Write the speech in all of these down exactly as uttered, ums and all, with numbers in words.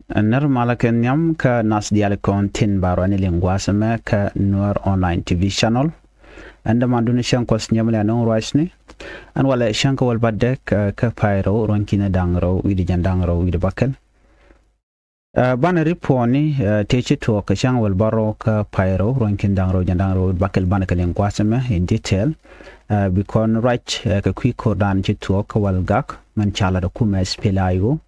Nɛr malä kɛ nhiam kä nath diaal kɔn tin ba ruacni liŋ gua̱a̱th ɛmɛ kä Nuer Online T V channel. Ɛn dämandun cäŋ kuɔth nyɛmɛ lɛ nöŋ ruacni. Ɛn walɛ cäŋ kä wäl bädäk kä pay rɛw ruɔ̱n ki̱n da̱ŋ rɛw wi̱cdɛ jiɛn da̱ŋ rɛw wi̱cdɛ bäkɛl. Banɛ ripuɔni tëë ci tuɔɔk kɛ cäŋ wäl bärɔw kä pay rɛw ruɔ̱n ki̱n da̱ŋ rɛw jiɛn da̱ŋ rɛw wi̱cdɛ bäkɛl banɛ kɛ liŋ gua̱a̱th ɛmɛ in detail. Bi kɔn ruac kɛ kui̱ ko̱rdan ci tuɔɔk kä Walgak mɛn ca lat ɛ kumɛ S P L A I O.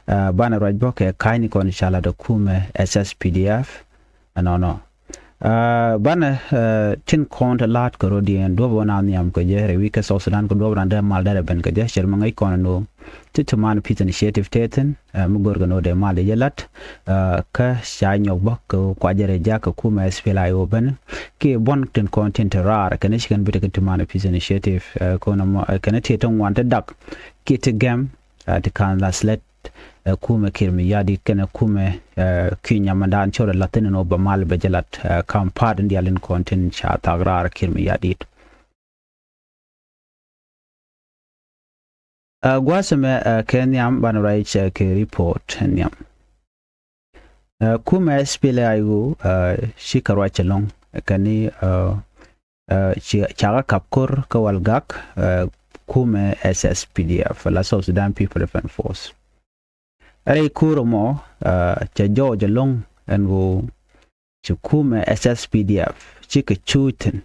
Banɛ ruac bä kɛ ka̱cni kɔn ca lat ɛ kumɛ S S P D F. Ɛnɔnɔ banɛ tin kɔn te la̱a̱t kɛ rɔ̱diɛn duɔ̱p ɣän a nhiam kɛ jɛ rɛy wi̱i̱ kä South Sudan kɛ duɔ̱p ran dee mal derɛ ben kɛ jɛ cɛr mi ŋäc kɔn ɛn ɣöö ti ti man Peace Initiative tëë thi̱n mi görkɛ ni ɣöö dee mal dee jɛ la̱t. Kä ca nyɔk bä kɛ kuacɛ rɛy jakä kumɛ S P L A I O ben kiɛ buɔ̱n tin kɔn tin te raar kɛn ci kɛn bi te kɛ ti man Peace Initiative kɔn ɛmɔ kɛn ti te ŋuan te dak kiɛ ti gɛm ti ka̱n la̱th lät. Kumɛ Kiir Mayardit kɛnɛ kumɛ ki̱ nyamɛndan cɔrɛ la̱th thi̱n ɛn ɣöö bɛ mal bɛ jɛ la̱t kam pa̱a̱t in diaal in kɔn tin ca thak raar Kiir Mayardit. Gua̱a̱th ɛmɛ kɛ nhiam banɛ ruac kɛ report nhiam. Kumɛ S P L A I O cikɛ ruac ɛlɔ̱ŋ kɛn ni cakɛ kap ko̱r kä Walgak kumɛ S S P D F la South Sudan People Defense Force. Rɛy ko̱r ɛmɔ cɛ jɔɔc ɛlɔ̱ŋ ɛn ɣöö ci kumɛ S S P D F cikɛ cuuc thi̱n.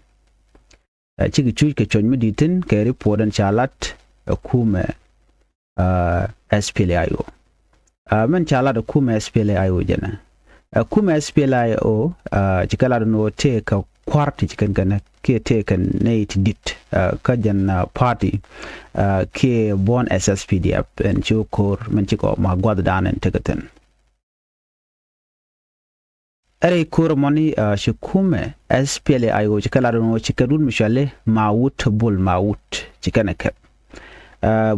Cikɛ cuuc kɛ cuɔ̱c mi di̱i̱t thi̱n kɛ report ɛn ca lat ɛ kumɛ S P L A I O. Mɛn ca lat ɛ kumɛ S P L A I O jɛnɛ. Ɛ kumɛ S P L A I O ci kɛ lat ɛn ɣöö tëë kɛ kua̱r ti ci kɛn kɛn kiɛ tëë kɛn nɛy ti di̱t kä jɛn party kiɛ buɔ̱n S S P D F ɛn ci ko̱r mɛn cikɛ ma gua̱thdan ɛn tekɛ thi̱n. Rɛy ko̱r mɔni ci kumɛ S P L A I O ci kɛ lat ɛn ɣöö ci kɛ wut mi cɔali Mawut Bol Mawut ci kɛn ɛ kɛp.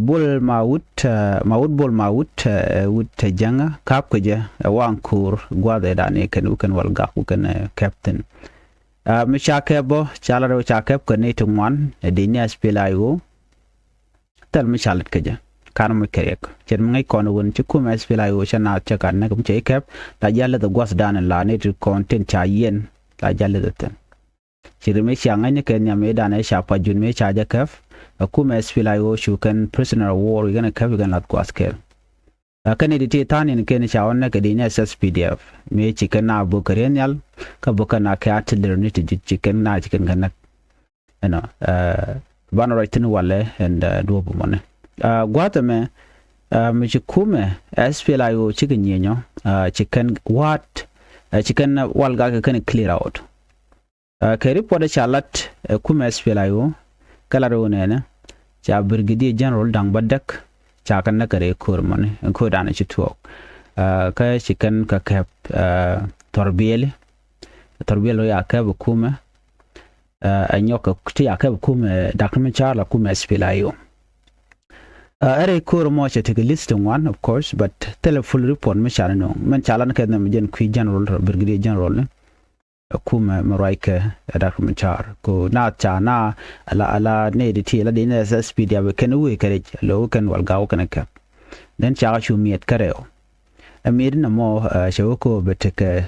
Bol Mawut Mawut Bol Mawut ɛ wut ɛ jäŋä ka̱p kɛ jɛ ɛ waŋ ko̱r gua̱a̱th ɛ dan ɛ kɛn wukɛn Walgak wukɛn ɛ kɛp thi̱n. Mi ca kɛp bä ca lat ɛ wä ca kɛp kɛ ni ti ŋuan ɛ di ni S P L A I O. Thil mi ca lat kä jɛ kan mi kɛ riɛk cɛ mi ŋäc kɔn wun ci kumɛ S P L A I O cɛ naath cɛ gat näk mi cɛ ikɛp la jal leth gua̱thdan la ni ti kɔn tin ca yiɛn la jal leth thi̱n. Ci ri mi cia ŋäcni kɛ nhiam mi dan ɛ ca pa jun mi ca jɛ kɛp ɛ kumɛ S P L A I O cu kɛn prisoner of war ikɛn kɛp ikɛn lath gua̱th kɛl. Ɛ kɛn ni ti ti tha̱a̱n in kɛn ca ɣɔn nɛ kɛ di ni S S P D F mi ci kɛn na bok kɛ riɛn nhial kä bok kɛn na kɛ artillery ni ti di̱t ci kɛn na ci kɛn kɛ näk. Ɛnɔ banɛ ruac thi̱n walɛ ɛn duɔ̱ɔ̱p mɔni. Gua̱a̱th ɛmɛ mi ci kumɛ S P L A I O cikɛ nyieenyɔ ci kɛn wa̱a̱t ci kɛn Walgak kɛ kɛn clear out. Kɛ report ca lat ɛ kumɛ S P L A I O kɛ lat ɣöö nɛnɛ ca Brigadier General Daŋ Bädäk ca kɛ näk kɛ rɛy ko̱r mɔni ɛn ko̱r danɛ ci tuɔɔk. Kä ci kɛn kɛ kɛp thɔrbiɛli thɔrbiɛli rɔ ya kɛp ɛ kumɛ. Ɛ nyɔk ti ya kɛp ɛ kumɛ Doctor Machar la kumɛ S P L A I O. Ɛ rɛy ko̱r mɔ cɛ tekɛ list ŋuan of course but thilɛ full report mi ca ni nöŋ mɛn ca lan kɛ nhɛm jɛn kui̱ general Brigadier General ni. Ɛ kumɛ mi ruac kɛ ɛ Doctor Machar ko na ca na ala ala nɛy di ti ala di ni S S P D F kɛn wee kɛ rɛc lo kɛn Walgak kɛn kɛp. Then ca cu miɛt kɛ rɛw. Ɛ miɛt ni mɔ cɛ wä ko bɛ tekɛ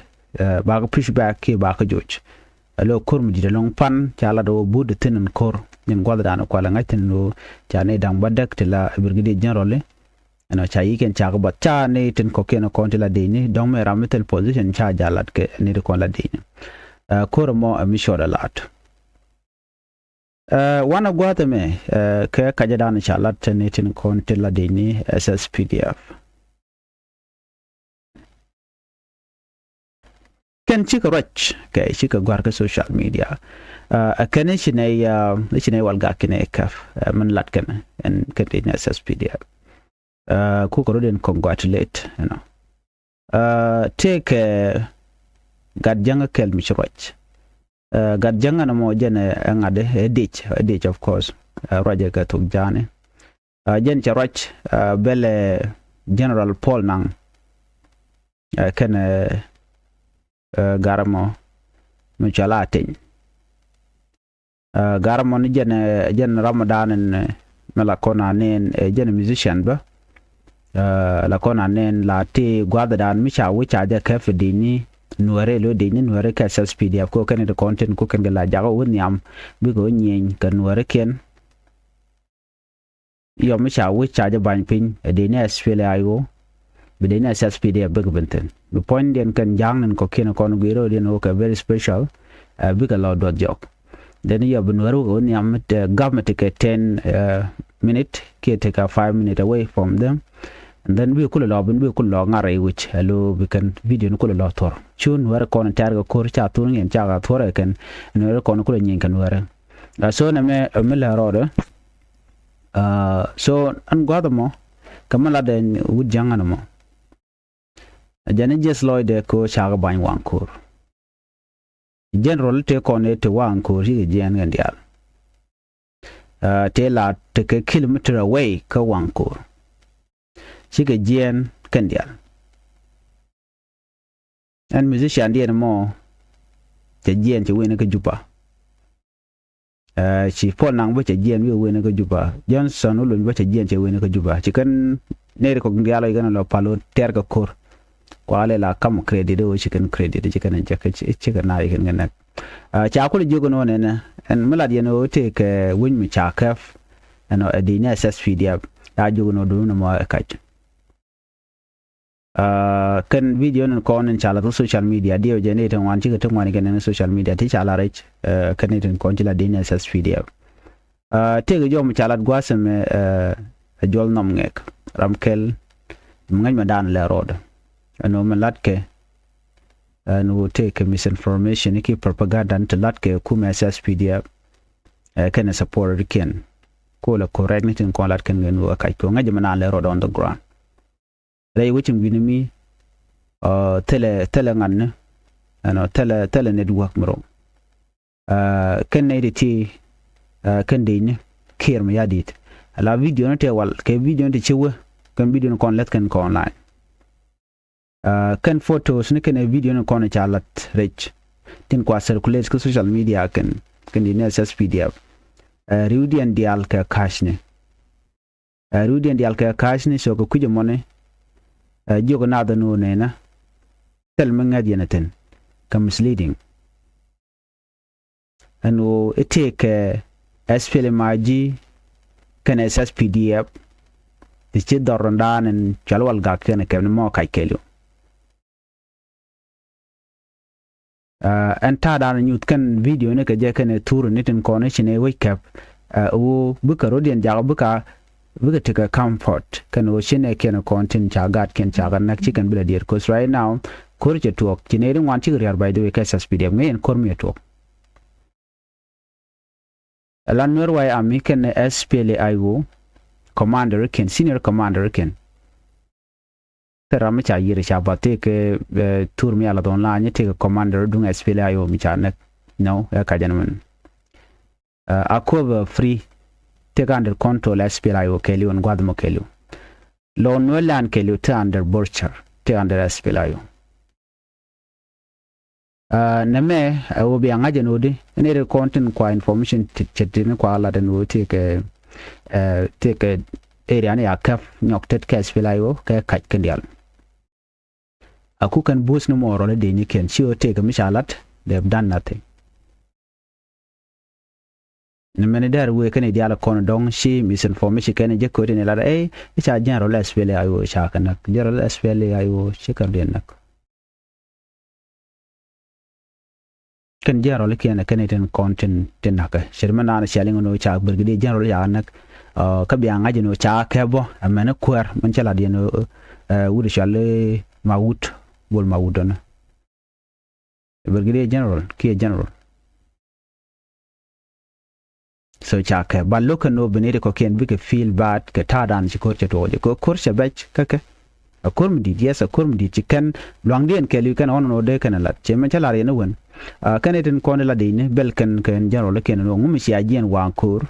bakɛ push back kiɛ bakɛ joc. Ɛ lo ko̱r mi di̱t ɛlɔŋ pan ca lat wä but thi̱n in ko̱r in gua̱thdan kualɛ ŋa̱c thi̱n lo ca nɛy Daŋ Bädäk ti la Brigadier General. Ɛnɔ ca yi̱kɛn cakɛ bath ca ni tin kɔ̱kiɛn kɔn ti la dec ni dɔ̱ŋ mɛ ram mi thil position ca jalat kɛ ni ti kɔn la dec ni. Ko̱r ɛmɔ ɛ mi cɔɔd ɛ lat. Wanɛ gua̱a̱th ɛmɛ kɛ kacä dan ca lat ni tin kɔn ti la dec ni S S P D F. Kɛn cikɛ ruac kɛ cikɛ gua̱r kä social media. Ɛ kɛn i̱ ci nɛy i̱ ci nɛy Walgak ki nɛy kɛp min lat kɛn ɛn kɛn ti nɛ S S P D F. Kukɛ rot in congratulate ɛnɔ. Tëëkɛ Gatjäŋ kɛl mi ci ruac. Gatjäŋ ɛn ɛmɔ jɛn ɛ ŋa̱t ɛ dic ɛ dic of course. Ruac ɛ kɛ thok ja̱a̱ni. Jɛn cɛ ruac bɛlɛ General Paul Naŋ kɛnɛ Garmɔ mi cɔal Ateny. Garmɔ ni jɛn jɛn Ramadan in mi la kɔn a nin jɛn musician bä. La kɔn a nɛn la ti gua̱dhɛ dan mi ca wi̱c ca jɛ kɛp fi dini Nuɛri lo dini Nuɛri kɛ S S P D F ko kɛn ti kɔn tin ku kɛn kɛ la jakä wä nhiam bikɛ wä nyieny kɛ Nuɛri kiɛn. Yɔm mi ca wi̱c ca jɛ bany piny ɛ dini S P L A I O bi dini S S P D F bikɛ bin thin bi puɔ̱nydiɛn kɛn ja̱a̱ŋ nin kɔ̱kiɛn kɔn gui̱i̱r rɔɔdiɛn wä kɛ very special. Bikɛ lɔ duɔth jɔk. Then yɔ bi Nuɛri wä kɛ wä nhiam mi te gam mi tekɛ ten minute kiɛ tekɛ five minute away from them. And then bi kulɛ lɔ bin bi kulɛ lɔ ŋar i̱ wi̱c alo bi kɛn video ni kulɛ lɔ thuɔr cu Nuɛri kɔn tɛɛr kɛ ko̱r ca thur ŋiɛn ca kɛ thuɔr ɛ kɛn Nuɛri kɔn kulɛ nyieny kɛ Nuɛri. So nɛ mɛ mi lɛ rɔɔdɛ. So ɛn gua̱th ɛmɔ kɛ mi lat ɛn wut ja̱ŋ ɛn ɛmɔ. Jɛn i̱ jiɛth lɔcdɛ kɛ ɣöö cakɛ bany waŋ ko̱r. General tëë kɔn ëë te waŋ ko̱r cikɛ jiɛɛn kɛn diaal. Tëë la tekɛ kilometer away kä waŋ ko̱r cikɛ jiɛɛn kɛn diaal. Ɛn musician diɛn mɔ cɛ jiɛɛn cɛ wen kä Juba. Ci Paul Nang bä cɛ jiɛn wi̱i̱ wen kä Juba. Johnson Olony bä cɛ jiɛn cɛ wen kä Juba. Ci kɛn neri kɔk diaal ɔ ci kɛn lɔ pal ɔ tɛr kɛ ko̱r. Kualɛ la kam credit ɔ ci kɛn credit ci kɛn jɛ ci kɛn na ci kɛn kɛ nɛk. Ca kulɛ jiök ɛn ɣän ɛnɛ ɛn mi lat yɛn ɣöö tëëkɛ wec mi ca kɛp ɛn ɔ ɛ di̱i̱ni ɛ S S P D F. Ya jiök ɛn ɣöö duundɛ mɔ ɛ kac. Kɛn video ni kɔn in ca lath kä social media diɛw jɛ ni ti ŋuan cikɛ ti ŋuan kɛn in social media ti ca la rɛc. Kɛn ni ti kɔn ci la di̱i̱ni S S P D F. Tëëkɛ jɔm ca lat gua̱a̱th ɛmɛ ɛ juɔl nhɔm ŋɛk ram kɛl. Mi ŋäc mɛ dan lɛ rɔɔdɛ ɛn ɣöö mɛ latkɛ ɛn ɣöö tëëkɛ misinformation ki propaganda ni ti latkɛ kumɛ S S P D F. Kɛn ɛ support kiɛn. Kolɛ correct ni tin kɔn lat kɛn ŋɛn ɣöö ɛ kac kɛ ŋäc mɛ dan lɛ rɔɔdɛ on the ground. Rɛy wecin wi̱ni mi thilɛ thilɛ ŋa̱tni ɛnɔ thilɛ thilɛ network mi rɔ. Kɛn nɛy ti ti kɛn dec ni kiɛɛr mi ya̱di̱t. Ala video ni tɛ wal kɛ video ni ti ci wä kɛn video ni kɔn lɛth kɛn kɔn online. Kɛn photos ni kɛn video ni kɔn ca lat rɛc tin kua circulate kä social media kɛn kɛn dec ni S S P D F. Riwdiɛn diaal kɛ ka̱cni. Ɛ riwdiɛn diaal kɛ ka̱cni cɔk kɛ kui̱c ɛmɔni. Ɛ jiök ɛ nath ɛn ɣöö nɛnä thil mi ŋäth yɛn ɛ thi̱n kɛ misleading. Ɛn ɣöö i̱ tëëkɛ S P L M I G kɛnɛ S S P D F. Ti ci dhɔr rɔ̱ndan ɛn cual wal gak kɛnɛ kɛp ni mɔ kac kɛɛliw. Ɛn ta̱a̱dan nyuth kɛn video ni kɛ jɛ kɛn ɛ thur ni tin kɔn i̱ ci ni wec kɛp. Ɛ ɣöö bikɛ rɔ̱diɛn jakä bika bikɛ tekɛ comfort kɛn ɣöö ci nɛ kiɛn kɔn tin ca gat kiɛn ca kɛ näk ci kɛn bilɛ diɛt cause right now ko̱r cɛ tuɔɔk ci nɛ ri ŋuan cikɛ ria̱r by the way kɛ S S P D F ŋäc ɛn ko̱r mi ɛ tuɔɔk. Ɛla Nuer White Army kɛn S P L A I O commander kiɛn senior commander kiɛn. Thil ram mi ca yiëër ca bath tëëkɛ thur mi ala dhɔn la nyi tëëkɛ commander duŋ S P L A I O mi ca näk. No ɛ kac ɛn mɛn. A kuɔth free tëëkɛ under control S P L A I O kɛɛliw ɛn gua̱th mɔ kɛɛliw. Lɔ Nuer land kɛɛliw tëë under Borchar tëë under S P L A I O. Nɛmɛ ɛ ɣöö bia ŋa̱c ɛn ɣöö di ɛn ëë ri kɔn tin kua information cɛ tin kua lat ɛn ɣöö tëëkɛ tëëkɛ area ni a kɛp nyɔk tet kɛ S P L A I O kɛ kac kɛn diaal. A ku kɛn buth ni mɔɔr rɔl i̱ dee nyikiɛn ci ɣöö tëëkɛ mi ca lat they have done nothing. Ni mɛn i̱ dɛr wëë kɛn i̱ diaal kɔn dɔ̱ŋ ci misinformation kɛn i̱ jek kööt in i̱ lat ɛ i̱ ca general S P L A I O ca kɛ näk general S P L A I O ci kɛn diɛn näk. Kɛn general ikiɛn ɛ kɛn i̱ tin kɔn tin tin näk ɛ cɛ ti mɛn naan cia liŋ ɛn ɣöö ca brigadier general ca kɛ näk. Kä bia ŋa̱c ɛn ɣöö ca kɛ bä ɛ mɛn i̱ kuäär mɛn cä lat yɛn ɣöö wut i̱ cɔal i̱ ma wut bol ma wut dɔ̱nä. Brigadier general kiɛ general. So ca kɛ ba lo̱k kɛ no̱o̱ bi nɛy ti kɔ̱kiɛn bikɛ feel bad kɛ ta̱a̱dan ci ko̱r cɛ tuɔɔk jɛ kɛ ko̱r cɛ bɛc kä kɛ. A ko̱r mi di̱i̱t yes a ko̱r mi di̱i̱t ci kɛn lua̱ŋdiɛn kɛɛliw kɛn ɣɔn nɔ dee kɛn lat cɛ mɛn cä lar yɛn i̱ wen. Kɛn i̱ tin kɔn i̱ la di̱i̱tni bɛl kɛn kɛn general i̱ kɛn i̱ ŋu mi cia jiɛn waŋ ko̱r.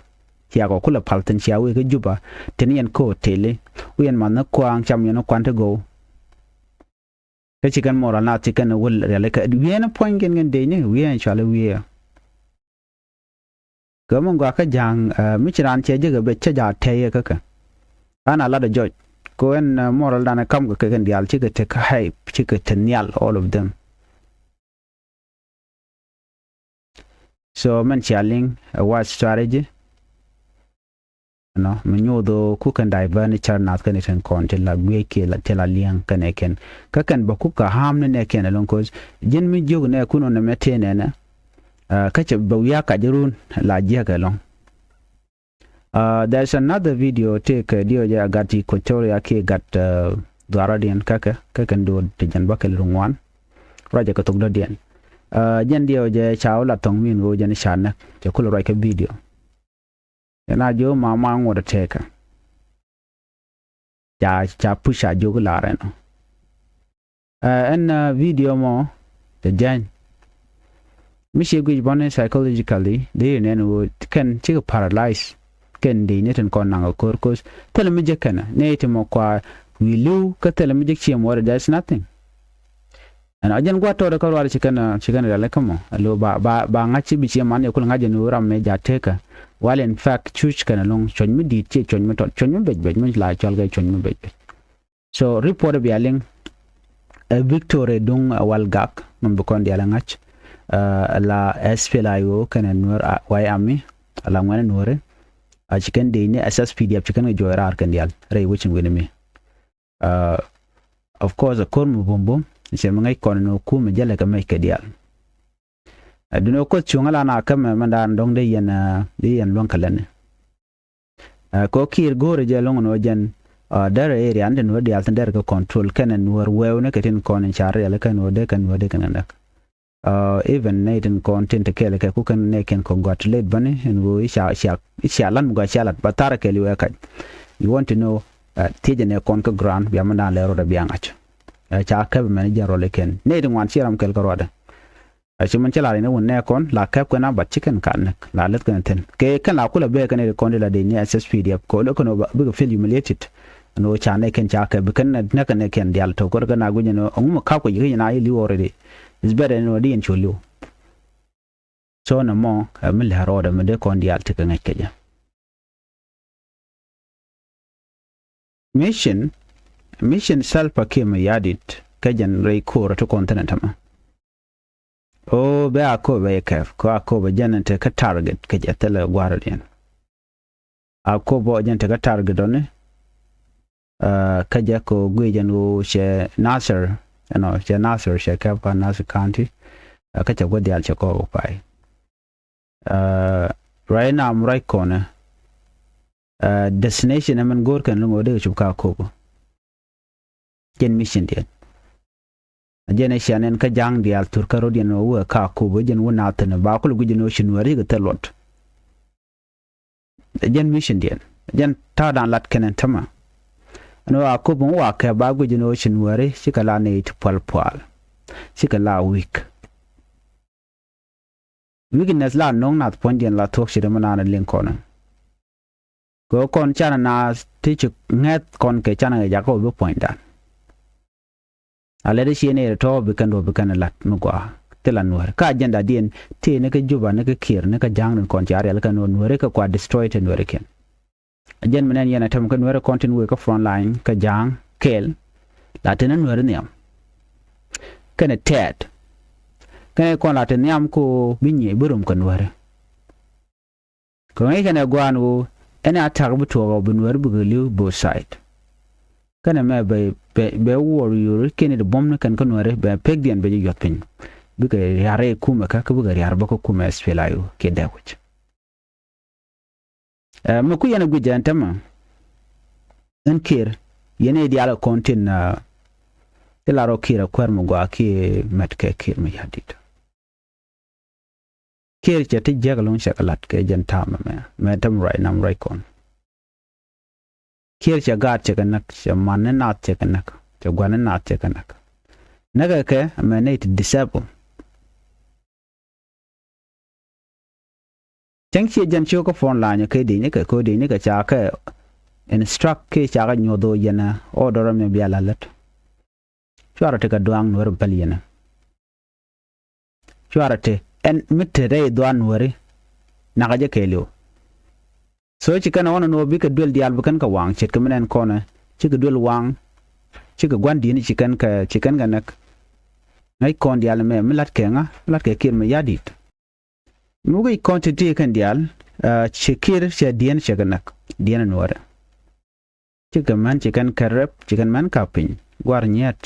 Cia kɔ kulɛ pal thi̱n cia wëë kä Juba tin yɛn ko̱r tëëli wi̱i̱ yɛn ma̱nh ni kua̱a̱ŋ cam yɛn i̱ kuan ti go̱o̱w. Kä ci kɛn moral nath ci kɛn wäl rialikä wiee ni puɔ̱ny kɛn kɛn dec ni wiee ni cuali wiee. Kɛ mi gɔaa kä ja̱a̱ŋ mi ci raan cɛ jek ɛ bɛ cä ja̱a̱ tɛy ɛ kä kɛ. An a lat ɛ jɔc Ko ɛn moral danɛ kam kɛ kɛ kɛn diaal cikɛ te kä hype, cikɛ te nhial, all of them. So mɛn cia liŋ ɛ wa strategy. Nɔ mi nyuuth ɣöö ku kɛn da̱y bä ni cär nath kɛn itin kɔn ti la guiec kiɛ ti la liɛŋ kɛn ɛ kɛn kä kɛn bä ku ka harm ni nɛ kɛn ɛlɔŋ. Cause ji̱n mi jiök nɛ kun ɔ nɛ mɛ tëë nɛnɛ. Kä cɛ bɛ wiak kac run la jiäk ɛlɔŋ. There is another video tëë kɛ diɔ jɛ a gat Equatoria kiɛ gat dhuarɔdiɛn kä kɛ kä kɛn do̱o̱t ti jɛn bä kɛl ri ŋuan. Ruacɛ kɛ thok dɔ̱diɛn. Jɛn diɛw jɛ ca wä la thɔŋ min ɣöö jɛn ca näk cɛ kulɛ ruac kä video. Jɛn a jiök mama ŋuɔt a tëëkä. Ca ca puc ca jiök lar ɛnɔ. Ɛn video mɔ cɛ jany. Mi ciɛ guic bɔni psychologically dee nɛn ɣöö kɛn cikɛ paralyze. Kɛn dee ni tin kɔn naŋ a ko̱r ko̱th thilɛ mi jek kɛnɛ nɛy ti mɔ kua wi̱i̱ li̱w kä thilɛ mi jek ciɛ muɔɔr, there is nothing. Ɛn a jɛn gua̱t tɔɔt kä ruaar ci kɛn ci kɛn rial kä mɔ a lo̱ ba ba ba ŋa̱c ci bi ciɛ man yɛ kul ŋa̱c jɛ ni ram mɛ ja̱ tekä. Wal in fact cuc kɛn a lo̱ŋ cuɔ̱ny mi di̱i̱t ciɛ cuɔ̱ny mi tɔt cuɔ̱ny mi bec bec mi la cɔl kɛ cuɔ̱ny mi bec bec. So report bia liŋ ɛ Victoria duŋ ɛ wal gak mi bi kɔn dial ɛ ŋa̱c. La S P L A I O kɛn ɛ nuɔr White Army a la ŋuɛn ɛ nuɔri. A ci kɛn dee ni S S P D F ci kɛn kɛ juɔc raar kɛn dial rɛy wecin wen mi. Of course a ko̱r mi bum bum cɛ mi ŋäc kɔn ni kum mi jälɛ kɛ mec kɛ dial. Duni koth cuŋä la na kämɛ mɛn daan dɔ̱ŋ dee yɛn dee yɛn luäŋ kɛ lätni. Kɛ ɣöö Kiir go̱o̱rɛ jɛ lo̱ŋ ni ɣöö jɛn därɛ area ni tin wä diaal tin därɛ kɛ control kɛnɛ nuäär wɛɛw ni kɛ tin kɔn in ca riɛl kɛn wä dee kɛn wä dee kɛn kɛ näk. Even nɛy tin kɔn tin te kɛɛl kɛ ku kɛn nɛy kɛn kɔn gɔaa ti late bäni in ɣöö i̱ ca i̱ ca i̱ ca lat mi gɔaa cia lat ba tharɛ kɛɛl i̱ wɛɛ kac. You want to know thiecɛ nɛy kɔn kä ground bia mi daan lɛ rɔɔdɛ bia ŋa̱c. Ca kɛp mɛn i̱ jɛn rɔl ikɛn nɛy ti ŋuan ci ram kɛɛl kä ruadɛ. A ci min ci la rin wun nɛ kɔn la kɛp kɛn a bat ci kɛn ka näk la leth kɛn thi̱n kɛ kɛn la kulɛ bɛ kɛn ri kɔn di la dee ni S S P D F kɛ wä lɛ kɛn wä bikɛ feel humiliated. Ɛn wä ca nɛ kɛn ca kɛp bi kɛn näk kɛn nɛ kɛn dial tɔk kɛ kɛn a guic ɛn wä ŋumɛ kap kɛ yi kɛ yi na yi li̱w already. Is better ɛn wä di yɛn cu li̱w. So nɛ mɔ ɛ mi lɛ rɔɔdɛ mi dee kɔn dial ti kɛ ŋäc kɛ jɛ. Mission, mission Salva Kiir Mayardit kä jɛn rɛy ko̱r ti kɔn thin tämɛ. O bɛ a ko̱r bɛ kɛp kɛ a ko̱r bɛ jɛn te kä target kɛ jɛ thilɛ gua̱r diɛn. A ko̱r bɛ jɛn te kä target ɔni. Kä jɛ ko guic jɛn wo cɛ Nasir, you know, cɛ Nasir cɛ kɛp kä Nasir County. Kä cɛ gua̱ dial cɛ kɔɔk pay. Ruac nam ruac kɔnɛ. Destination ɛmɛn go̱o̱r kɛn lo̱ŋ ɣöö dee kɛ cop ka Akobo. Jɛn mission diɛn. Jɛn ɛ cian ɛn kä ja̱a̱ŋ diaal thur kä rot yɛn ɣöö wä ka Akobo jɛn wä na thi̱n ba kulɛ guic jɛn ɣöö ci nuääri kɛ thil luɔt. Jɛn mission diɛn jɛn ta̱a̱ da̱a̱n lat kɛn ɛn tämɛ. Ɛn ɣöö Akobo ŋuak kɛ ba guic jɛn ɣöö ci nuääri cikɛ la nɛy ti pual pual. Cikɛ la weak. Weakness la no̱o̱ŋ nath puɔ̱nydiɛn la thuɔ̱k ci ri mi naan liŋ kɔn. Kɛ ɣöö kɔn canɛ naath ti ci ŋäth kɔn kɛ canɛ kɛ jakä wä bi puɔ̱nydan. A lɛt i̱ cie nɛy rɛ tɔ̱ bi kɛn duɔ̱p bi kɛn lat mi gɔaa thilɛ nuääri kä ajɛndadiɛn tëë ni kä Juba ni kä Kiir ni kä ja̱a̱ŋ rin kɔn ca riɛl kɛn wä nuääri kä kua destroy te nuääri kiɛn. A jɛn mi nɛn yɛn a tɛm kä nuääri kɔn tin wëë kä front line kä ja̱a̱ŋ kɛɛl. La tin a nuääri nhiam kɛnɛ tɛɛt kɛnɛ kɔn la tin nhiam ko bi nyiee bi rom kä nuääri. Kɛ ŋäc kɛnɛ gua̱a̱n ɣöö ɛn a ta̱k bi tuɔɔk ɔ bi nuääri bikɛ li̱w both side. Kɛnɛ mɛ bɛ bɛ bɛ wuɔr yur kiɛn it buɔ̱m ni kɛn kä nuääri bɛ pekdiɛn bɛ ji̱ yuɔth piny. Bikɛ ria̱r rɛy kumɛ kä kä bikɛ ria̱r bä kä kumɛ S P L A I O kiɛ dɛɛk wi̱c. Ɛ mi ku yɛn a guic ɛn tämɛ. Ɛn Kiir yɛn i̱ diaal kɔn tin ti la rɔ Kiir a kuäär mi gɔaa kiɛ mɛt kɛ Kiir Mayardit. Kiir cɛ ti jiäk ɛlɔ̱ŋ cɛ kɛ la̱t kɛ jɛn ta̱a̱ mɛmɛ mɛ täm ruac nam ruac kɔn. Kiir cɛ gaat cɛ kɛ näk cɛ man ni naath cɛ kɛ näk cɛ gua̱n ni naath cɛ kɛ näk. Näkɛ kɛ mɛ nɛy ti disable. Cäŋ ciɛ jɛn ci wä kä phone line kɛ dec ni kɛ kɛ dec ni kɛ ca kɛ instruct kɛ ca kɛ nyuɔth ɣöö yɛn ɛ order mi bia la lät. Cuarɛ ti kɛ duaŋ nuɔ̱ri päl yɛn ɛ. Cuarɛ ti ɛn mi te rɛy dhuan nuääri. Nakä jɛ kɛɛliw. So ci kɛn ɛ ɣɔn ɛn ɣöö bikɛ duel diaal bi kɛn kɛ waŋ ce̱tkɛ mi nɛn kɔnɛ cikɛ duel waŋ, cikɛ gua̱n di̱i̱ni ci kɛn kɛ, ci kɛn kɛ näk. Ŋäc kɔn diaal mɛ mi la̱t kɛ ŋa, la̱t kɛ Kiir Mayardit. Mi wä guic kɔn ti̱ti̱ kɛn diaal, ci Kiir cɛ diɛn cɛ kɛ näk, diɛn nuɔrɛ. Cikɛ män ci kɛn kɛ rep, ci kɛn män kap piny gua̱r nyiɛt.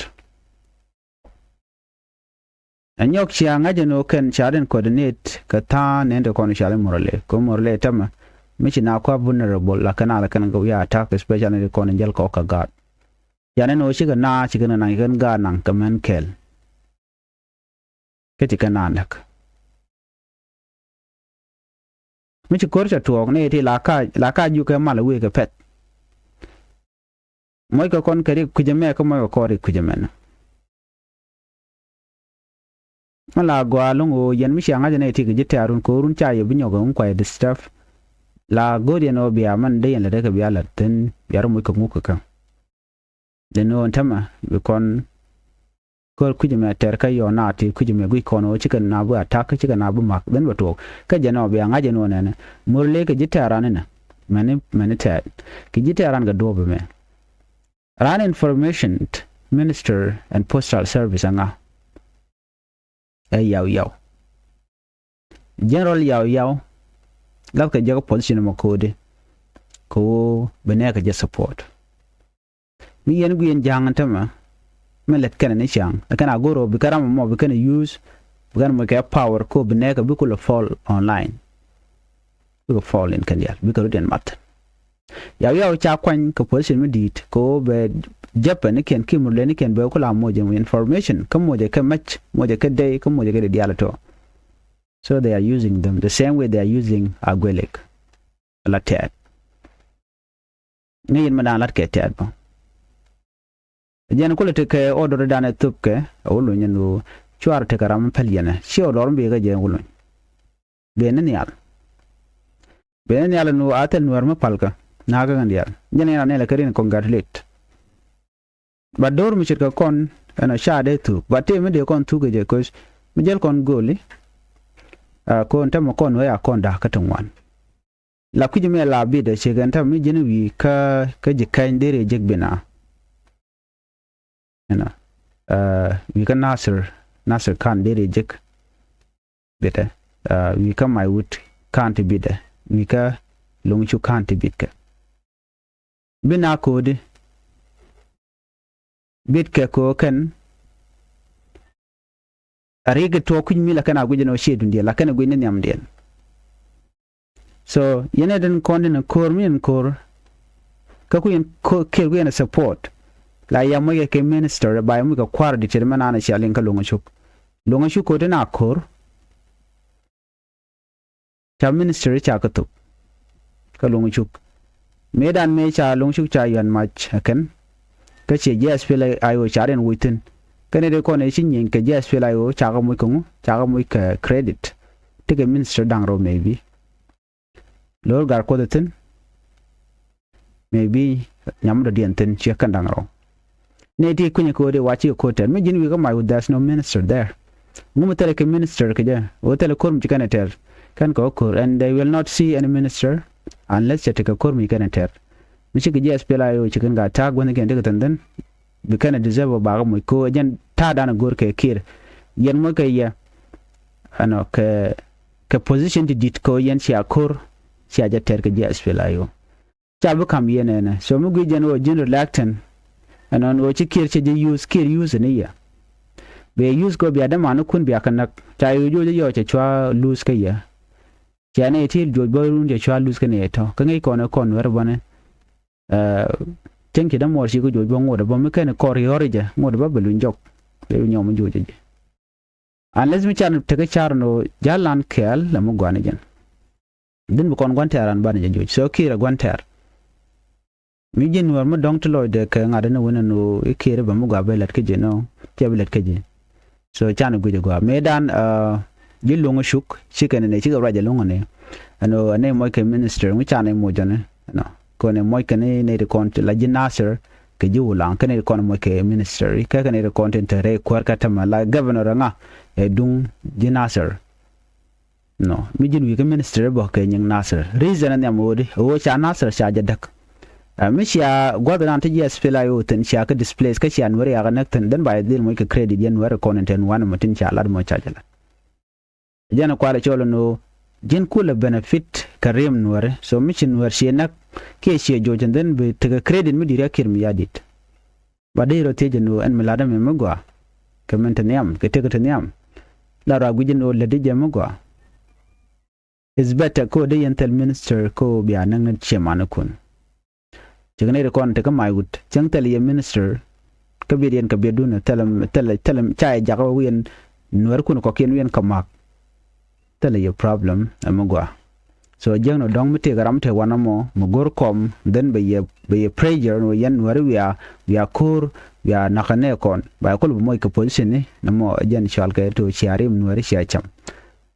Ɛ nyɔk cia ŋa̱c ɛn ɣöö kɛn ca rin coordinate kɛ tha̱a̱ŋ nɛn ti kɔn ca rin Murle. Kɛ Murle tämɛ mi ci na kua vulnerable la kɛn a la kɛn kɛ wi̱i̱ attack, especially ti kɔn jäl kɛ wä kɛ gaat. Ca nɛn ɣöö cikɛ na, cikɛ na naŋ kɛn gaat naŋ kɛ män kɛl. Kä ci kɛn na näk. Mi ci ko̱r ca tuɔɔk ni ti la ka, la ka jukɛ mal wi̱i̱ kɛ pɛth. Moc kɛ kɔn kɛ rik kui̱c ɛmɛ kä moc kɛ kɔn rik kui̱c ɛmɛn. Mi la gɔaa lo̱ŋ ɣöö yɛn mi cia ŋa̱c ɛn ɛ ti kɛ ji̱ tɛ̈run ko̱run ca yɛ bi nyɔk ɛŋu kua yɛ disturb. La go̱o̱r yɛn ɣöö bia mɛn dee yɛn lɛ dee kɛ bia la̱t thi̱n bia rɔ moc kɛ ŋuk kɛ kɛ. Dee ni ɣöö ɛn tämɛ bi kɔn ko̱r kui̱c ɛmɛ tɛr kä yɔɔna ti kui̱c ɛmɛ gui̱c kɔn ɣöö cikɛ na bi attack, cikɛ na bi mak, then bɛ tuɔɔk. Kä jɛn ɔ bia ŋa̱c ɛn ɣöö nɛnɛ Murle kɛ ji̱ tɛ̈ran inɛ. Mɛni, mɛni tɛ̈r kɛ ji̱ tɛ̈ran kɛ duɔ̱ɔ̱p ɛmɛ. Ran information minister and postal service ɛŋa? Ɛ Yaw Yaw. General Yaw Yaw. Lath kɛ jɛ kä position ɛmɔ ko̱di kɛ ɣöö bi nɛɛkɛ jɛ support. Mi yɛn guiɛn ja̱a̱ŋ ɛn tämɛ mi lɛt kɛnɛ ni ca̱a̱ŋ ɛ kɛn a go̱r ɣöö bi kɛn ram ɛmɔ bi kɛn ɛ use, bi kɛn moc kɛ power kɛ ɣöö bi nɛɛkɛ bi kulɛ fall online. Bikɛ fall in kɛn diaal bikɛ rut in mat. Yaw Yaw ca kuany kɛ position mi di̱i̱t kɛ ɣöö bɛ jäpɛ ni kiɛn ki Murle ni kiɛn bɛ kula moc information kä moc kɛ mec, moc kɛ dee kä moc kɛ dee diaal tɔ. So they are using them the same way they are using Agwelek. La tɛɛt. Ŋäc yɛn mi da̱a̱n la̱t kɛ tɛɛt bä. Jɛn kulɛ tekɛ order dan ɛ thöpkɛ ɛ wä luny ɛn ɣöö cuarɛ tekɛ ram mi päl yɛn ɛ ci order mi bikɛ jɛ wä luny. Beni nhial. Beni nhial ɛn ɣöö a thil nuäär mi palkä nakä kɛn diaal. Jɛn yɛn a nɛl ɛ kɛ rin congratulate. Ba do̱r mi ce̱tkɛ kɔn ɛn ɔ ca dee thuk ba tëë mi dee kɔn thuk kɛ jɛ köc mi jäl kɔn gööli. Kɔn tämɛ kɔn wee a kɔn da̱k kä ti ŋuan. La kui̱c mɛ la bit ɛ ciek ɛn tämɛ mi ji̱n wi̱i̱ kä kä ji̱ kɛny dee rɛy jek bina. Ɛnɔ wi̱i̱ kä Nasir, Nasir kan dee rɛy jek. Bitɛ wi̱i̱ kä Maiwut kan ti bitɛ wi̱i̱ kä Loŋcu kan ti bitkɛ. Bi na ko̱o̱di bitkɛ ko̱o̱ kɛn. A rik tuɔɔk kui̱c mi la kɛn a guic ɛn ɔ ciëëdundiɛn la kɛn a guic ni nhiamdiɛn. So yɛn ɛ den kɔn den ko̱o̱r mi yɛn ko̱o̱r. Kä ku yɛn kiɛɛr ku yɛn support. La ya moc kɛ kɛ minister ba ya moc kɛ kua̱r di cɛ di mɛ naan cia liŋ kä Loŋ Cuk. Loŋ Cuk ko̱o̱r den a ko̱o̱r. Ca minister ca kä thok kä Loŋ Cuk. Mëëdan mëë ca Loŋ Cuk ca yuan mac ɛ kɛn. Kä ciɛ jiɛ SPLA-IO ca riɛn wuc thi̱n. Kɛn ɛ dee kɔn ɛ ci nyieny kɛ jiɛ SPLA-IO ca kä moc kä ŋu ca kä moc kɛ credit. Tekɛ minister da̱ŋ rɛw maybe. Lo̱r gar kuoth ɛ thi̱n. Maybe nyam dɔ̱diɛn thi̱n ciɛ kɛn da̱ŋ rɛw. Nɛy ti kui̱nyɛ kɛ ɣöö dee wa cikɛ ko̱r tɛr mi ji̱n wi̱i̱ kä Maiwut, there's no minister there. Ŋu mi thilɛ kɛ minister kɛ jɛ ɣöö thilɛ ko̱r mi ci kɛn ɛ tɛr kɛn kɛ wä ko̱r and they will not see any minister unless cɛ tekɛ ko̱r mi ci kɛn ɛ tɛr. Mi cikɛ ji̱ SPLA-IO ci kɛn ka ta̱a̱ guäthnikiɛn tekɛ thi̱n thi̱n. Bi kɛn ɛ deserve ɔ bakä moc kɛ ɣöö ɛ jɛn ta̱a̱ dan ɛ go̱r kɛ Kiir. Yɛn moc kɛ yɛ ɛnɔ kɛ kɛ position ti di̱t kɛ ɣöö yɛn cia ko̱r cia jɛ tɛr kɛ ji̱ SPLA-IO. Ca bi ka̱m yɛn ɛnɛ so mi guic jɛn ɣöö ji̱n reluctant. Ɛnɔn ɣöö ci Kiir cɛ ji̱ use, Kiir use ni yɛ. Bɛ use kɛ ɣöö bia dämanikun bia kɛ näk ca yɛ ɣöö juɔc yɛ cɛ cua lose kä yɛ. Ciɛ nɛy ti juɔc bä run cɛ cua lose kä nɛy tɔ̱ kä ŋäc kɔn ɛ kɔn Nuɛr bäni. Cäŋ ci dämuɔɔr ci kä juɔc bä ŋot ɛ bä mi kɛn kɔr yɔ̱r jɛ ŋot ɛ bä bɛ luny jɔk. Bɛ bi nyɔm mi juɔc jɛ. Unless mi can tekä car ni ɣöö ja̱l lan kɛɛl lɛ mi gua̱n jɛn. Dhin bi kɔn gua̱n tɛɛr an banɛ jɛ joc so Kiir ɛ gua̱n tɛɛr. Mi ji̱n Nuäär mi dɔ̱ŋ ti lɔcdɛ kɛ ŋa̱t ni wen ɛn ɣöö i̱ Kiir i̱ bɛ mi gɔaa bɛ lät kä ji̱ nɔ. Tiɛ bi lät kä ji̱. So canɛ guic ɛ gɔaa mëëdan ji̱ Loŋ Cuk cikɛ ni nɛ cikɛ ruac ɛ lo̱ŋ ni. Ɛn ɣöö ɛn i̱ moc kɛ minister ŋu canɛ moc ɔni ɛnɔ. Kɔn i̱ moc kɛ ni nɛy ti kɔn la ji̱ Nasir kɛ ji̱ Wulaŋ kɛ nɛy ti kɔn moc kɛ minister i̱ kɛ kɛ nɛy ti kɔn tin te rɛy kuäär kä tämɛ la governor ɛŋa ɛ duŋ ji̱ Nasir. Nɔ mi ji̱n wi̱i̱ kä minister bä kɛ nyiŋ Nasir reason ɛ nhiam ɣöödi ɣöö ca Nasir ca jɛ däk. Ɛ, mi cia gua̱th dan ti jiɛ SPLA-IO thin cia kä displace kä cia Nuäri yak näk thin, then ba dhil moc kɛ credit yɛn Nuäri kɔn in ten wanɛ mɔ tin cia lat mɔ ca jɛ lat. Jɛn kualɛ cɔl ni ɣöö ji̱n kulɛ benefit kɛ riɛm Nuäri. So mi ci Nuäri cie näk kiɛ cie joc, and then bi tekɛ credit mi di̱i̱t kä Kiir Mayardit. Ba dee rɔ thiec ni ɣöö ɛn mi lat ɛmɛ mi gɔaa kɛ min te nhiam kɛ tëk te nhiam. La rɔ a guic ni ɣöö lätdi jɛ mi gɔaa. It's better kä ɣöö dee yɛn thil minister kä ɣöö bia näk ni ciɛ manikun. Cik nɛy ti kɔn ti kä mac wut cäŋ thil yɛ minister. Kä biɛt yɛn kɛ biɛtdun thil thil thil ca yɛ jakä wiɛn Nuäärikun kɔkiɛn wiɛn kɛ ma̱k. Thil yɛ problem ɛmɛ gɔaa. So jiäkni dɔ̱ŋ mi tëëkɛ ram te wanɛ mɔ mi go̱r kɔm, then bɛ yɛ bɛ yɛ pressure ni wä yɛn Nuääri wiaa wiaa ko̱r wiaa nakä nɛ kɔn ba yɛ kul bi moc kɛ position ni nɛ mɔ jɛn cɔal kɛ to cia rim Nuääri cia cam.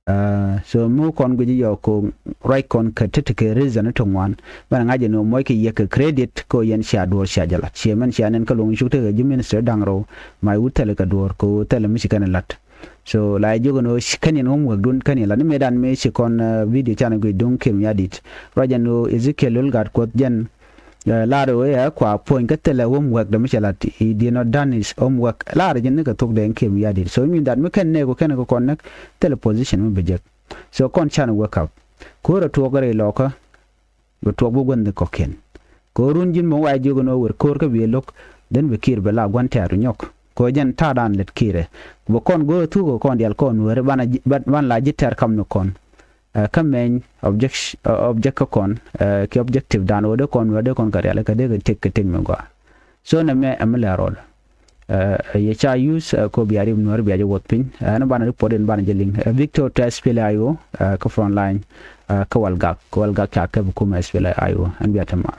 Uh, so mi kɔn guic yɔ ko ruac kɔn kɛ ti ti kɛ reason ti ŋuan. Mɛn ŋa̱c ni mɔc kɛ yɛ kɛ credit ko yɛn cia duɔr cia jɛ lat cie mɛn cia nɛn kä luŋ cuk ti kɛ ji̱ minister da̱ŋ rɛw. Ma wut thɛlɛ kɛ duɔr ko thɛlɛ mi ci kɛn lat. So la jiök ni kɛn yɛn homework dun kɛn yɛn lat ni mëëdan mi ci kɔn, uh, video can guic duŋ Kiir Mayardit. Ruac jɛn ni Ezekiel Lol Gatkuoth jɛn. Ɛ, lar wee ɛ kua puɔ̱ny kä thilɛ homework dɛ mi cɛ lat, he did not done his homework. Lar ji̱n ni kɛ thok dee in Kiir Mayardit. So mean that mi kɛn nɛɛk ku kɛn kɛ kɔn näk thilɛ position mi bi jek. So kɔn can wake up. Ko̱r ɛ tuɔɔk rɛy lɔkä. Bɛ tuɔɔk bi gua̱n dhi kɔ̱kiɛn. Ko̱r run ji̱n mɔ wa jiök ni wä wer ko̱r kä bi lo̱k. Then bi Kiir bɛ la gua̱n tɛ̈r nyɔk. Ko̱r jɛn ta̱a̱ dan lät Kiir ɛ. Bɛ kɔn go̱o̱r thuk kɛ kɔn dial kɔn weri ban la ji̱ tɛ̈r kam ni kɔn. Ɛ, kä mɛny object, ɛ, object kä kɔn, ɛ, ki objective dan wä dee kɔn wä dee kɔn kɛ rial kɛ dee kɛ tek kɛ tek mi gɔaa. So nɛ mɛ ɛmɛ lɛ rɔl. Ɛ, yɛ ca use, ɛ, ko bia rim Nuäär bia jɛ wuɔth piny. Ɛ, ɛn banɛ report in banɛ jɛ liŋ. Ɛ, Victor to SPLA-IO, ɛ, kä front line, ɛ, kä Walgak. Kä Walgak ca kɛ bi kumɛ SPLA-IO. Ɛn bia te mal.